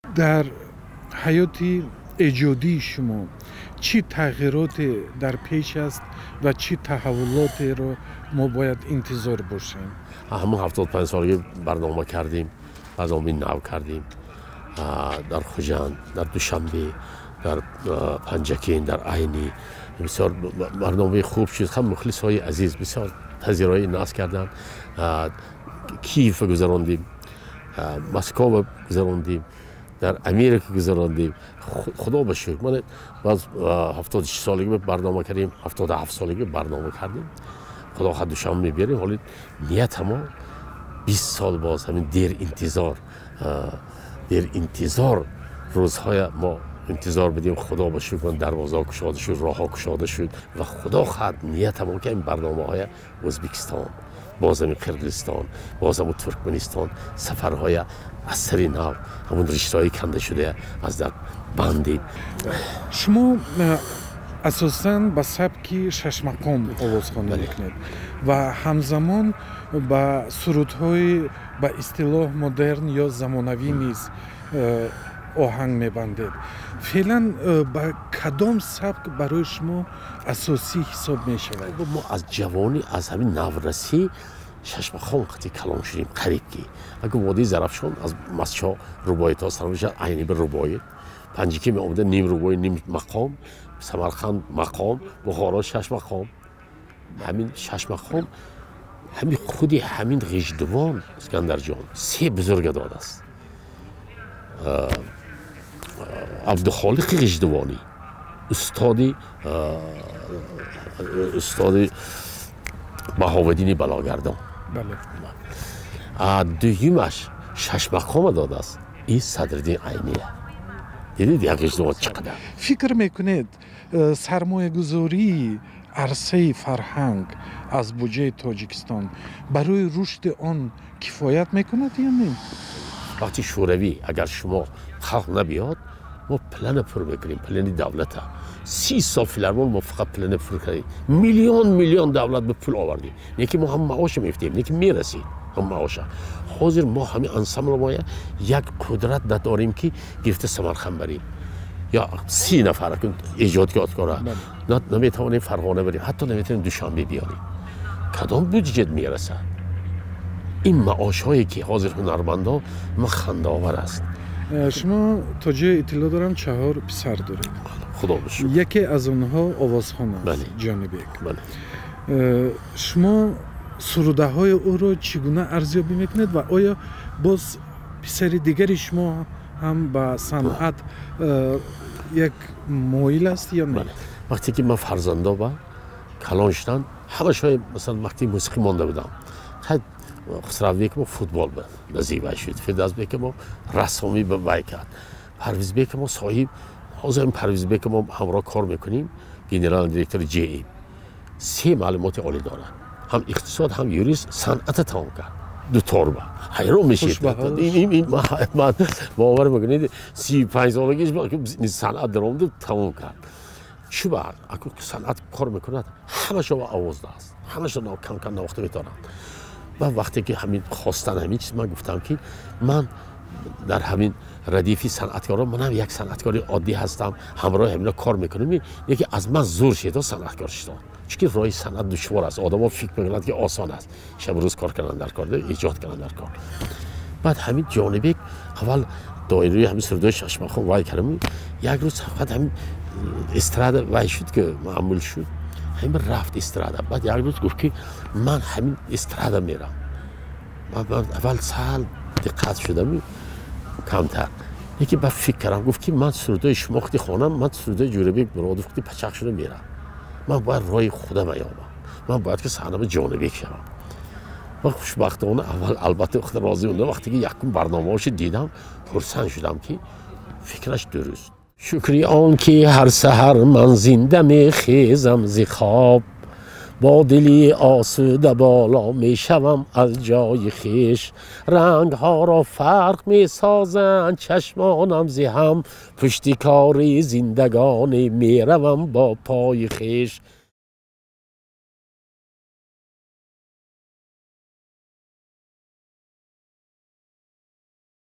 Дар ҳаёти эҷодии шумо чӣ тағйироте дар пеш аст ва чӣ таҳаввулотеро мо бояд интизор бошем? Ҳамон 75 солагӣ барнома кардем, барномаи нав кардем дар Хуҷанд, дар Душанбе, дар Панҷакент, дар Айнӣ. Бисёр барномаи хуб шуд. Ҳам мухлисҳои азиз бисёр пазироӣ нағз карданд. Киев гузарондем, Москова гузарондем, дар Америка гузарондем. Худо ба шукр, мана баъз 76 солагӣ барнома кардем, 77 солагӣ барнома кардем. Худо хоҳад, Душанбе мебиёрем. Ҳоли ниятамо 20 сол боз ҳамин дер интизор, дер интизор рӯзҳоя мо интизор будем. Худо ба шукр, дарвозаҳо кушода шуд, роҳҳо кушода шуд ва худо хоҳад, ниятамо ки ин барномаҳоя Ӯзбекистон, боз ҳамин Қирғизистон, боз ҳамун Туркманистон сафарҳоя аз сари нав, ҳамун риштаҳои канда шуда аз дар бандем. Шумо асосан ба сабки шашмақом овозхонӣ мекунед ва ҳамзамон ба сурудҳои ба истилоҳ модерн ё замонавӣ низ оҳанг мебандед. Феълан ба кадом сабк барои шумо асосӣ ҳисоб мешавад? Мо аз ҷавонӣ, аз ҳамин наврасӣ шашмақом қати калон шудем. Қариб ки агар водии Зарафшон аз Мастчоҳ рубоӣ то сар мешавад, Айни ба рубоӣ, Панҷакент меомада ним рубоӣ, ним мақом, Самарқанд мақом, Бухоро шаш мақом. Ҳамин шаш мақом, ҳамин худи ҳамин Ғиждувон, Искандарҷон, се бузурга додааст: Абдухолиқи Ғиждувонӣ, устоди Баҳовиддини Балогардон, дуюмаш шашмақома додааст и Садриддин Айния. Дидед, як Ғиждувон чӣ қадар. Фикр мекунед, сармоягузории арсаи фарҳанг аз буҷаи Тоҷикистон барои рушди он кифоят мекунад ё не? Вақти Шӯравӣ, агар шумо халқ набиёд, мо плана пур мекунем, плани давлата. 30 сол филармон мо фақат плана пур кардем, миллион миллион давлат ба пул овардем, не ки мо ҳам маоша мефтем, не ки мерасид ҳам маоша. Ҳозир мо ҳамин ансамбл моя як қудрат надорем, ки гирифта Самарқанд барем ё 30 нафар эҷодкора наметавонем Фарғона барем, ҳатто наметавонем Душанбе биёрем. Кадом бюджет мерасад? Ин маошҳое ки ҳозир ҳунармандо ма хандаовар аст. Шумо, то ҷое иттилоъ дорам, чаҳор писар доред. Худо бошур. Яке аз онҳо овозхон аст, Ҷонибек. Шумо сурудаҳои ӯро чӣ гуна арзёбӣ мекунед ва оё боз писари дигари шумо ҳам ба санъат як моил аст ё не? Вақте ки ман фарзандо ба калон шуданд, ҳамашои масалан вақти мусиқӣ монда будам. Хусравбек мо футбол ба назибай шуд, Фирдавсбек мо рассомӣ ба вай кард, Парвизбек мо соҳиб, ҳозир Парвизбек мо ҳамроҳ кор мекунем, генеральный директори ЖМ, се маълумоти олӣ дорад, ҳам иқтисод, ҳам юрист, санъата тамом кард дуторба. Ҳайрон мешед, ман бовар мекунед, 35 солагиш санъат даромаду тамом кард. Чӣ ба аку санъат кор мекунад, ҳамашо овозда аст, ҳамашо кам кам навохта метавонанд. Ва вақте ки ҳамин хостан ҳамин чиз, ман гуфтам, ки ман дар ҳамин радифи санъаткоро, манам як санъаткори оддӣ ҳастам, ҳамроҳи ҳамина кор мекунем, яке аз ман зур шедо санъаткор шудон, чунки роҳи санъат душвор аст. Одамо фикр мекунанд, ки осон аст, шабу рӯз кор кардан дар кор, эҷод кардан дар кор. Баъд ҳамин Ҷонибек аввал доираи ҳамин сурудои шашмақом вай кардам. Як рӯз фақат ҳамин эстрада вай шуд, ки маъмул шуд, ҳамин рафт эстрада. Баъд як рӯз гуфт, ки ман ҳамин эстрада мерам. Ман аввал сал диққат шудам камтар, яке ба фикр кардам. Гуфт, ки ман сурудои шумо хати хонам, ман сурудои Ҷӯрабек Муродов хати пачақ шуда мерам, ман бояд роҳи худама ёбам, ман бояд ки саҳнама Ҷонибек шавам. Ва хушбахтона аввал албатта худ розӣ будам. Вақте ки якум барномаҳошо дидам, хурсанд шудам, ки фикраш дуруст. Шукри он ки ҳар саҳар ман зинда мехезам зи хоб, бо дили осуда боло мешавам аз ҷои хеш, рангҳоро фарқ месозанд чашмонам зи ҳам, пушти кори зиндагонӣ меравам бо пои хеш.